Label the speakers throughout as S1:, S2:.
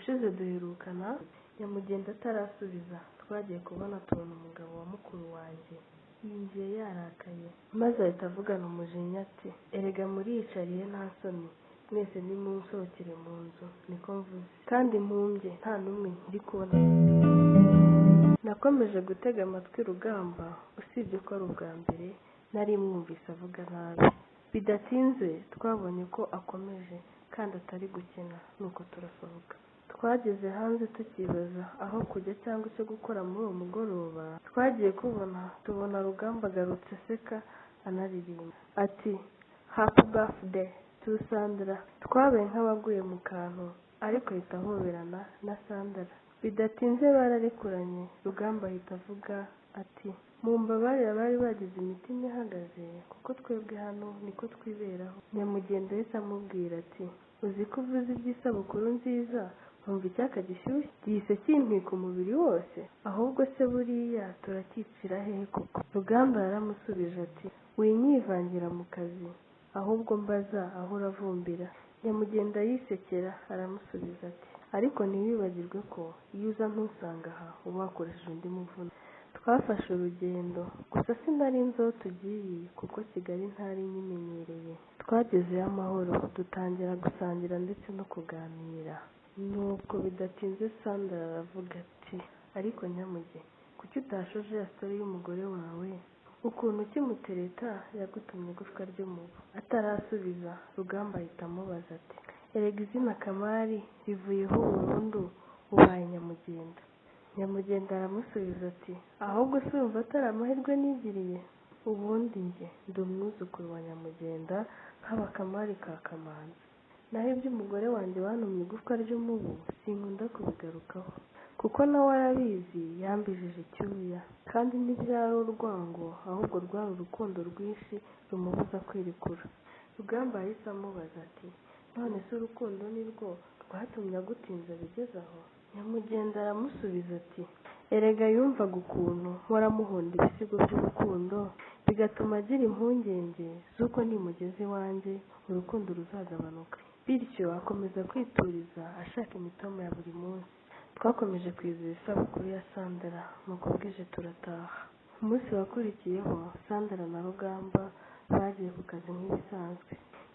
S1: Ubushize duherukana Nyamugenda atarasubiza, twagiye kubona tubona umugabo wa mukuru wanjye yinjiye yarakaye, maze ahita avugana umujinya ati: "Erega muriyicariye nta soni, mwese nimunsohokere mu nzu, niko mvuze, kandi mpumbye nta n'umwe nkiri kubona." Nakomeje gutega amatwi Rugamba, usibye ko ari ubwa mbere nari mwumvise avuga nabi. Bidatinze twabonye ko akomeje kandi atari gukina, nuko turasohoka. Twageze hanze tukibaza aho kujya cyangwa icyo gukora muri uwo mugoroba, twagiye kubona tubona Rugamba agarutse aseka anaririmba ati: "Happy birthday to Sandra." Twabaye nk'abaguye mu kantu, ariko ahita ahoberana na Sandra. Bidatinze bararekuranye, Rugamba ahita avuga ati: "Mumbabarire abari bagize imitima ihagaze, kuko twebwe hano niko twiberaho." Nyamugenda yahise amubwira ati: "Uzi ko uvuze iby'isabukuru nziza nkumva icyaka gishyushye gihise kintwika umubiri wose, ahubwo se buriya turacyicira hehe koko?" Rugamba yaramusubije ati: "Winyivangira mu kazi, ahubwo mbaza aho uravumbira." Nyamugenda yisekera aramusubiza ati: "Ariko ntiwibagirwe ko iyo uza ntusanga aha uba wakoresheje undi muvuno." Twafashe urugendo, gusa sinari nzi aho tugiye kuko Kigali ntari nyimenyereye. Twagezeyo amahoro, dutangira gusangira ndetse no kuganira. Nuko bidatinze Sandra aravuga ati: "Ariko Nyamuge, kuki utashoje ya story y'umugore wawe, ukuntu ukimutereta yagutumye igufwa ry'umubu?" Atarasubiza, Rugamba ahita amubaza ati: "Erega izina Kamari rivuyeho burundu, ubaye Nyamugenda." Nyamugenda aramusubiza ati: "Ahubwo se urumva atari amahirwe nigiriye? Ubundi njye ndi umwuzukuru wa Nyamugenda, nkaba Kamari ka Kamanzi. Naho iby'umugore wanjye wantumye igufwa ry'umubu sinkunda kubigarukaho, kuko nawe arabizi yambijije icyuya, kandi ntibyari urwango, ahubwo rwari urukundo rwinshi rumubuza kwirekura." Rugamba yahise amubaza ati: "None se urukundo ni rwo rwatumye agutinza bigeze aho?" Nyamugenda aramusubiza ati: "Erega yumvaga ukuntu mpora muhonda ibisigo by'urukundo, bigatuma agira impungenge z'uko nimugeza iwanjye urukundo ruzagabanuka, bityo akomeza kwituriza ashaka imitoma ya buri munsi." Twakomeje kwizihiza isabukuru ya Sandra, nuko bwije turataha. Umunsi wakurikiyeho Sandra na Rugamba bagiye ku kazi nk'ibisanzwe.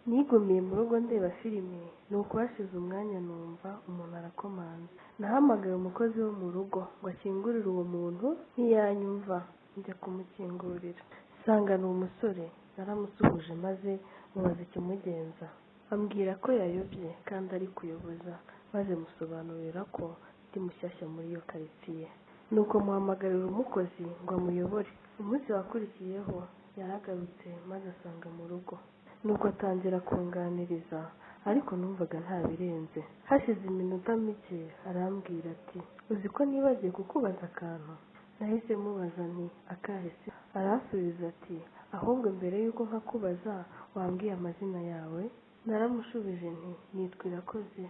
S1: Nigumiye mu rugo ndeba filime, nuko hashize umwanya numva umuntu arakomanze. Nahamagaye umukozi wo mu rugo ngo akingurire uwo muntu, ntiyanyumva, njya kumukingurira nsanga ni umusore. Naramusuhuje maze mubaza ikimugenza, ambwira ko yayobye kandi ari kuyoboza, maze musobanurira ko ndi mushyashya muri iyo karitsiye, nuko muhamagarira umukozi ngo amuyobore. Umunsi wakurikiyeho yaragarutse maze asanga mu rugo, nuko atangira kunganiriza, ariko numvaga nta birenze. Hashize iminota mike arambwira ati: "Uzi ko nibagiwe kukubaza akantu?" Nahise mubaza nti: "Akahe se?" Aransubiza ati: "Ahubwo mbere y'uko nkakubaza wambwiye amazina yawe?" Naramushubije nti: "Nitwa Irakoze."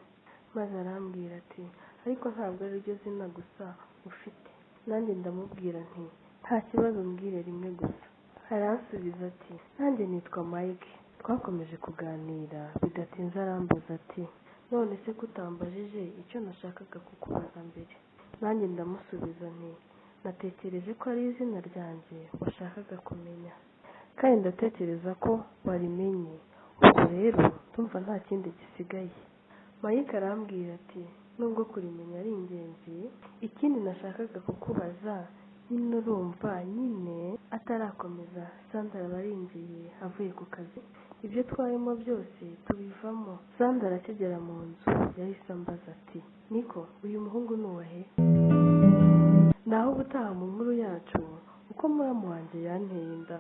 S1: Maze arambwira ati: "Ariko ntabwo ari ryo zina gusa ufite." Nanjye ndamubwira nti: "Nta kibazo, mbwire rimwe gusa." Aransubiza ati: "Nanjye nitwa Mike." Twakomeje kuganira, bidatinze arambaza ati: "None se ko utambajije icyo nashakaga kukubaza mbere?" Nanjye ndamusubiza nti: "Natekereje ko ari izina ryanjye washakaga kumenya, kandi ndatekereza ko warimenye, ubwo rero ndumva nta kindi gisigaye." Mike arambwira ati: "Nubwo kurimenya ari ingenzi, ikindi nashakaga kukubaza nyine urumva nyine." Atarakomeza Sandra aba arinjiye avuye ku kazi, ibyo twarimo byose tubivamo. Sandra akigera mu nzu yahise ambaza ati: "Niko, uyu muhungu ni uwahe?" Naho ubutaha mu nkuru yacu, uko muramu wanjye yanteye inda.